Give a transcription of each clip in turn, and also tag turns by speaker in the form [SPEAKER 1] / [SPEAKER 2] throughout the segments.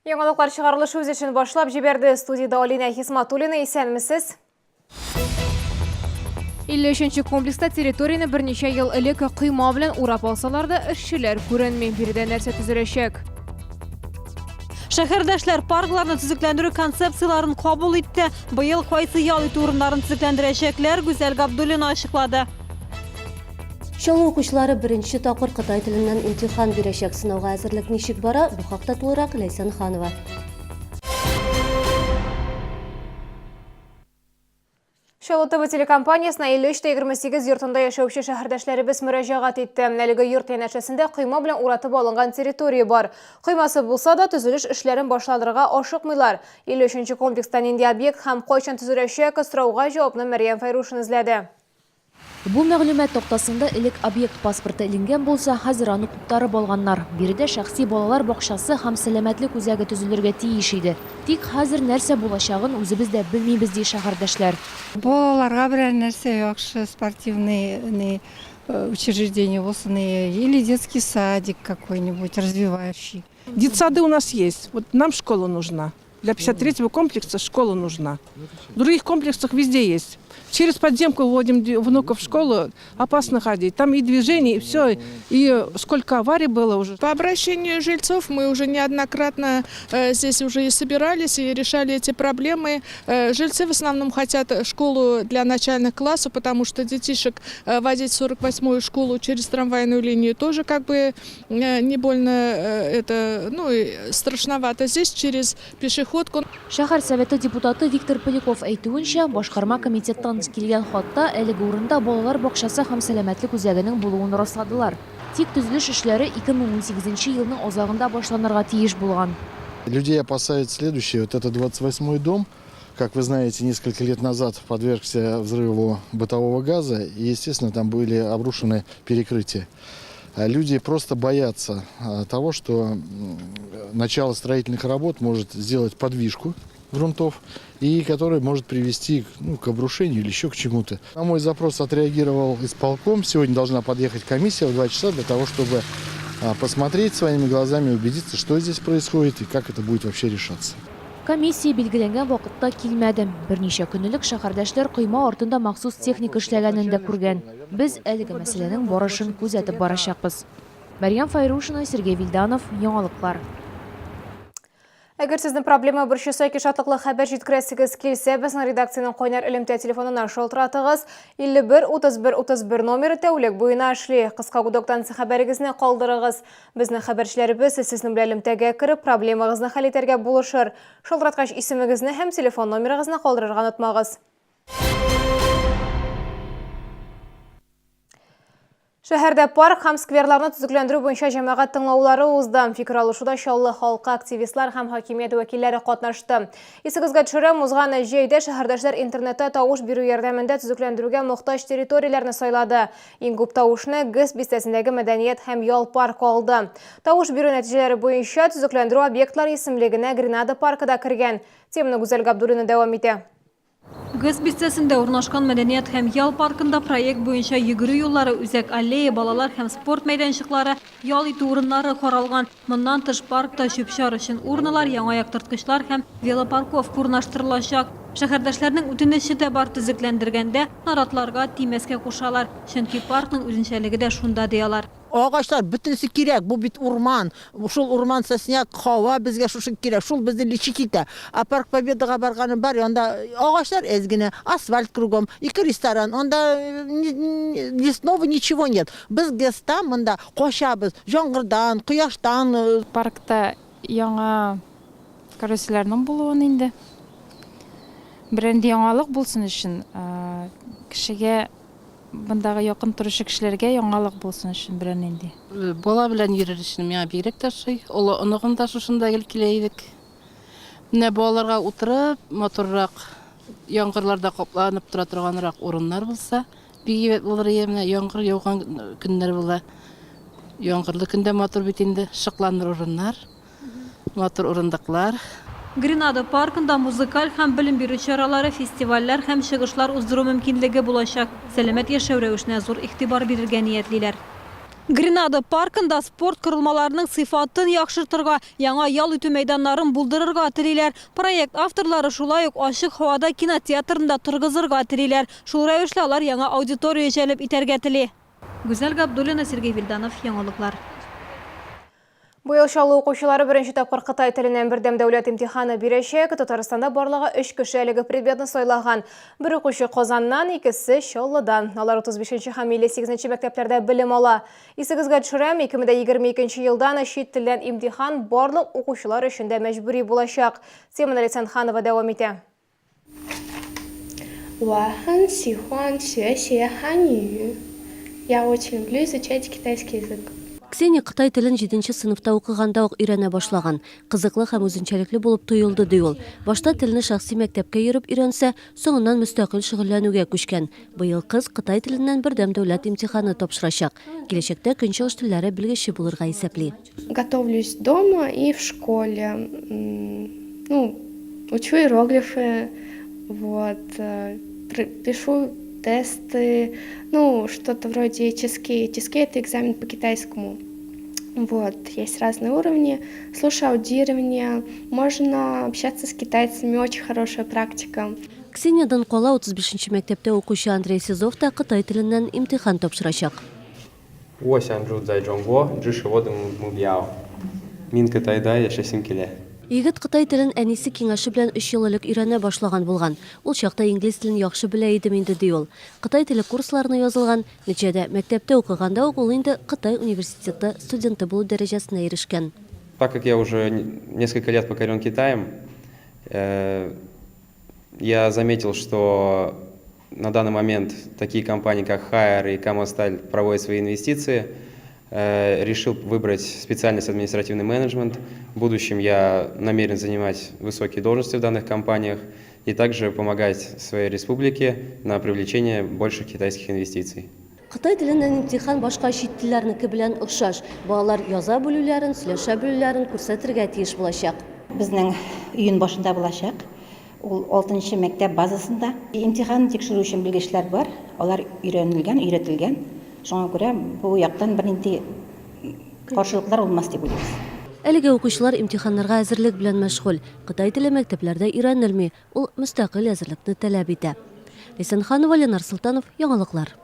[SPEAKER 1] Яңалыклар чыгарылышы үз эшен башлап җибәрде. Студиядә Алинә Хисматуллина. Исәнмесез. 53 нче комплекста территорияне берничә ел элек койма белән урап алсалар да, эшчеләр күренми. Биредә нәрсә төзеләчәк?
[SPEAKER 2] Шәһәрдәшләр паркларны төзекләндерү концепцияләрен кабул итте. Быел кайсы ял итү урыннарын төзекләндерәчәкләр, Гүзәл Габдуллина ачыклады.
[SPEAKER 3] Чаллы укучылары беренче тапкыр кытай теленнән имтихан бирәчәк. Сынауга әзерлек ничек бара? Бу хакта тулырак Ләйсән Ханова.
[SPEAKER 1] Чаллы ТВ телекомпаниясенә 53 тә 28 йортында яшәүче шәһәрдәшләребез мөрәҗәгать итте. Әлеге йорт янәшәсендә койма белән уратып алынган территория бар. Коймасы булса да, төзелеш эшләрен башланырга ашыкмыйлар. 53 нче комплекста нинди объект һәм кайчан төзеләчәк, сорауга җавапны Мәрьям Фәйрушина эзләде.
[SPEAKER 4] Бу мәгълүмат тактасында элек объект паспорты эленгән булса, хәзер аны куптарып алганнар. Биредә шәхси балалар бакчасы һәм сәламәтлек үзәге төзелергә тиеш иде. Тик хәзер нәрсә булачагын үзебез дә белмибез, ди шәһәрдәшләр.
[SPEAKER 5] Балаларга берәр нәрсә яхшы спортивный ни учреждение булсын или детский садик какой-нибудь развивающий.
[SPEAKER 6] Детсады у нас есть, вот нам школа нужна. Для 53-го комплекса школа нужна. В других комплексах везде есть. Через подземку вводим внуков в школу, опасно ходить. Там и движение, и все. И сколько аварий было уже.
[SPEAKER 7] По обращению жильцов мы уже неоднократно э, здесь уже и собирались, и решали эти проблемы. Э, жильцы в основном хотят школу для начальных классов, потому что детишек э, возить в 48-ю школу через трамвайную линию тоже как бы не больно это, ну, страшновато. Здесь через пешеходку.
[SPEAKER 4] Шәһәр Советы депутаты Виктор Поляков әйтүенчә, башкарма комитеттан килгән хатта әлеге урында балалар бакчасы һәм сәламәтлек үзәгенең булуын расладылар. Тик төзелеш эшләре 2018 нче елның азагында башланырга тиеш булган.
[SPEAKER 8] Людей опасает следующее. Вот это 28-й дом, как вы знаете, несколько лет назад подвергся взрыву бытового газа, и, естественно, там были обрушены перекрытия. Люди просто боятся того, что начало строительных работ может сделать подвижку грунтов, и которая может привести ну, к обрушению или еще к чему-то. На мой запрос отреагировал исполком. Сегодня должна подъехать комиссия в 2 часа для того, чтобы посмотреть своими глазами, убедиться, что здесь происходит и как это будет вообще решаться.
[SPEAKER 4] Комиссия билгеләнгән вакытта килмәде. Берничә көн элек шәһәрдәшләр койма артында махсус техника эшләгәнен дә күргән. Без әлеге мәсьәләнең барышын күзәтеп барачакбыз. Мәрьям Фәйрушина, Сергей Вильданов, Яңалыклар.
[SPEAKER 1] Әгәр сезне проблема борчыса яки шатлыклы хәбәр җиткерәсегез килсә, безнең редакциянең кайнар элемтә телефонына шалтыратыгыз. 51 31 31 номеры тәүлек буена эшли. Кыска гудоктан хәбәрегезне калдырыгыз. Безнең хәбәрчеләребез сезнең белән элемтәгә кереп, проблемагызны хәл итәргә булышыр. Шалтыраткач исемегезне һәм телефон номерыгызны калдырырга онытмагыз. Шәһәрдә парк һәм скверларны төзекләндерү буенча җәмәгать тыңлаулары узды. Фикер алышуда Чаллы халкы, активистлар һәм хакимият вәкилләре катнашты. Исегезгә төшерәм, узган җәйдә шәһәрдәшләр интернетта тавыш бирү ярдәмендә төзекләндерүгә мохтаҗ территорияләрне сайлады. Иң күп тавышны ГЭС бистәсендәге мәдәният һәм ял паркы алды. Тавыш бирү нәтиҗәләре буенча төзекләндерү объектлары исемлегенә Гренада паркы да кергән. Теманы Гүзәл Габдуллина дәвам итә.
[SPEAKER 2] ГЭС бистәсендә урнашкан мәдәният һәм ял паркында проект буенча йөгерү юллары, үзәк аллея, балалар һәм спорт мәйданчыклары, ял итү урыннары каралган. Моннан тыш, паркта чүп-чар өчен урналар, яңа яктырткычлар һәм велопарковка урнаштырылачак. Шәһәрдәшләрнең үтенече дә бар, төзекләндергәндә наратларга тимәскә кушалар, чөнки паркның үзенчәлеге дә шунда, ди алар.
[SPEAKER 9] Агачлар бөтенесе кирәк, бу бит урман, шул урман сосняк, һава безгә шушы кирәк, шул безне лечить итә. Ә Парк Победага барганым бар, анда агачлар әз генә, асфальт кругом, ике ресторан, анда лесного ничего нет. Без ГЭСта монда качабыз, җаңгырдан, кояштан.
[SPEAKER 10] Паркта яңа карусельләрнең булуын инде бернинди яңалык булсын өчен, кешегә Мондагы якын торучы кешеләргә яңалык булсын өчен берәр нинди.
[SPEAKER 11] Бала белән йөрер өчен миңа бигрәк тә ошый. Олы оныгым да шушында гел килә идек. Менә балаларга утырып, матуррак, яңгырларда капланып тора торганрак урыннар булса, бик әйбәт булыр иде. Менә яңгыр яуган көннәр була. Яңгырлы көндә матур бит инде, шыкланыр урыннар. Матур урындыклар.
[SPEAKER 2] Гренада паркында музыкаль һәм белем бирү чаралары, фестивальләр һәм чыгышлар уздыру мөмкинлеге булачак. Сәламәт яшәү рәвешенә зур игътибар бирергә ниятлиләр. Гренада паркында спорт корылмаларының сыйфатын яхшыртырга, яңа ял итү мәйданнарын булдырырга телиләр. Проект авторлары шулай ук ачык һавада кинотеатрны да торгызырга телиләр. Шул рәвешле алар яңа аудитория җәлеп итәргә тели. Гүзәл Габдуллина, Сергей Вильданов, Яңалыклар.
[SPEAKER 1] Быел Чаллы укучылары беренче тапкыр кытай теленнән бердәм дәүләт имтиханы бирәчәк. Татарстанда барлыгы өч кеше әлеге предметны сайлаган. Бер укучы Казаннан, икесе Чаллыдан. Алар 35 нче һәм 58 нче мәктәпләрдә белем ала. Исегезгә төшерәм, 2022 елдан чит телдән имтихан барлык укучылар өчен дә мәҗбүри булачак. Теманы Ләйсән Ханова дәвам итә.
[SPEAKER 12] 我很喜欢学习汉语。Я очень люблю изучать китайский язык.
[SPEAKER 3] Ксения кытай телен җиденче сыйныфта укыганда ук өйрәнә башлаган. Кызыклы һәм үзенчәлекле булып тоелды, ди ул. Башта телне шәхси мәктәпкә йөреп өйрәнсә, соңыннан мөстәкыйль шөгыльләнүгә күчкән. Быел кыз кытай теленнән бердәм дәүләт имтиханы тапшырачак. Киләчәктә көнчыгыш телләре белгече булырга исәпли.
[SPEAKER 12] Готовлюсь дома и в школе. Ну, учу иероглифы, вот, э, пишу тесты, ну, что-то вроде HSK. HSK – это экзамен по китайскому. Вот, есть разные уровни. Слушаю аудирование, можно общаться с китайцами, очень хорошая практика.
[SPEAKER 3] Ксениядән кала 35 нче мәктәптә укучы Андрей Сизов та кытай теленнән имтихан тапшырачак.
[SPEAKER 13] 我想住在中国，这是我的目标。Мин Кытайда яшәсем килә.
[SPEAKER 3] Егет кытай телен әнисе киңәше белән өч ел элек өйрәнә башлаган булган. Ул чакта инглиз телен яхшы белә идем инде, ди ул. Кытай теле курсларына язылган, нәтиҗәдә, мәктәптә укыганда ук ул инде Кытай университеты студенты булу дәрәҗәсенә ирешкән.
[SPEAKER 13] Так как я уже несколько лет покорен Китаем, э, я заметил, что на данный момент такие компании, как Хайер и Камасталь, проводят свои инвестиции. Э, решил выбрать специальность административный менеджмент. В будущем я намерен занимать высокие должности в данных компаниях и также помогать своей республике на привлечение больших китайских инвестиций.
[SPEAKER 3] Кытай теленнән имтихан башка чит телләрнеке белән охшаш. Балалар яза белүләрен, сөйләшә белүләрен күрсәтергә тиеш булачак.
[SPEAKER 14] Безнең июнь башында булачак. Ул алтынчы мәктәп базасында. Имтихан тикшерү өчен белгечләр бар, алар өйрәнелгән, өйрәтелгән. Шуңа күрә бу яктан бернинди каршылыклар булмас дип уйлыйбыз.
[SPEAKER 3] Әлегә укучылар имтиханнарга әзерлек белән мәшгуль. Кытай теле мәктәпләрдә өйрәнелми, ул мөстәкыйль әзерлекне таләп итә. Ләйсән Ханова, Ленар Солтанов, Яңалыклар.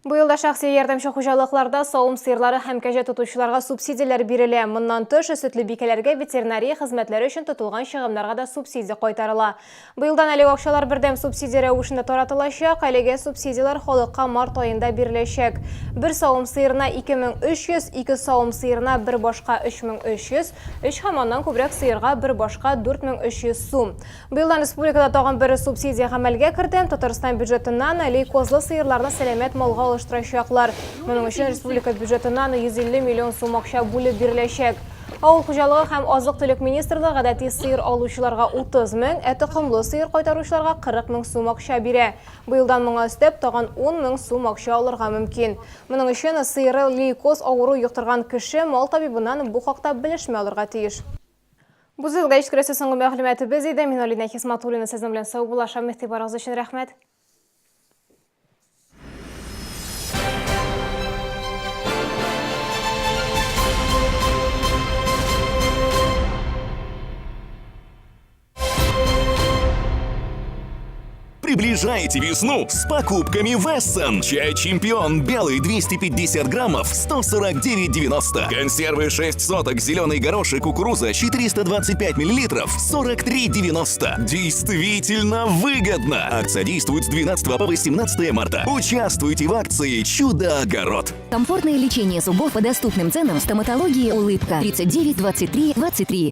[SPEAKER 1] Быел да шәхси ярдәмче хуҗалыкларда савым сыерлары һәм кәҗә тотучыларга субсидияләр бирелә. Моннан тыш, сөтле бикәләргә ветеринария хезмәтләре өчен тотылган чыгымнарга да субсидия кайтарыла. Быелдан әлеге акчалар бердәм субсидия рәвешендә таратылачак. Әлеге субсидияләр халыкка март аенда биреләчәк. Бер савым сыерына 2300, ике савым сыерына бер башка 3300, өч һәм аннан күбрәк сыерга бер башка 4300 сум. Быелдан республикада тагын бер субсидия гамәлгә керде. Татарстан бюджетыннан лейкозлы сыерларны сәламәт малга алыштырачаклар. Моның өчен республика бюджетыннан 150 миллион сум акча бүлеп биреләчәк. Авыл хуҗалыгы һәм азык-төлек министрлыгы гадәти сыер алучыларга 30 мең, ә токымлы сыер кайтаручыларга 40 мең сум акча бирә. Быелдан моңа өстәп тагын 10 мең сум акча алырга мөмкин. Моның өчен сыеры лейкоз авыруы йоктырган кеше мал табибыннан бу хакта белешмә алырга тиеш. Бу сезгә җиткерәсе соңгы мәгълүматыбыз иде. Мин Алинә Хисматуллина сезнең белән саубуллашам. Игътибарыгыз өчен рәхмәт.
[SPEAKER 15] Приближайте весну с покупками Вессон. Чай «Чемпион» белый 250 граммов 149,90. Консервы 6 соток зеленый горошек кукуруза 425 миллилитров 43,90. Действительно выгодно! Акция действует с 12 по 18 марта. Участвуйте в акции «Чудо-огород».
[SPEAKER 16] Комфортное лечение зубов по доступным ценам в стоматологии «Улыбка» 39 23 23.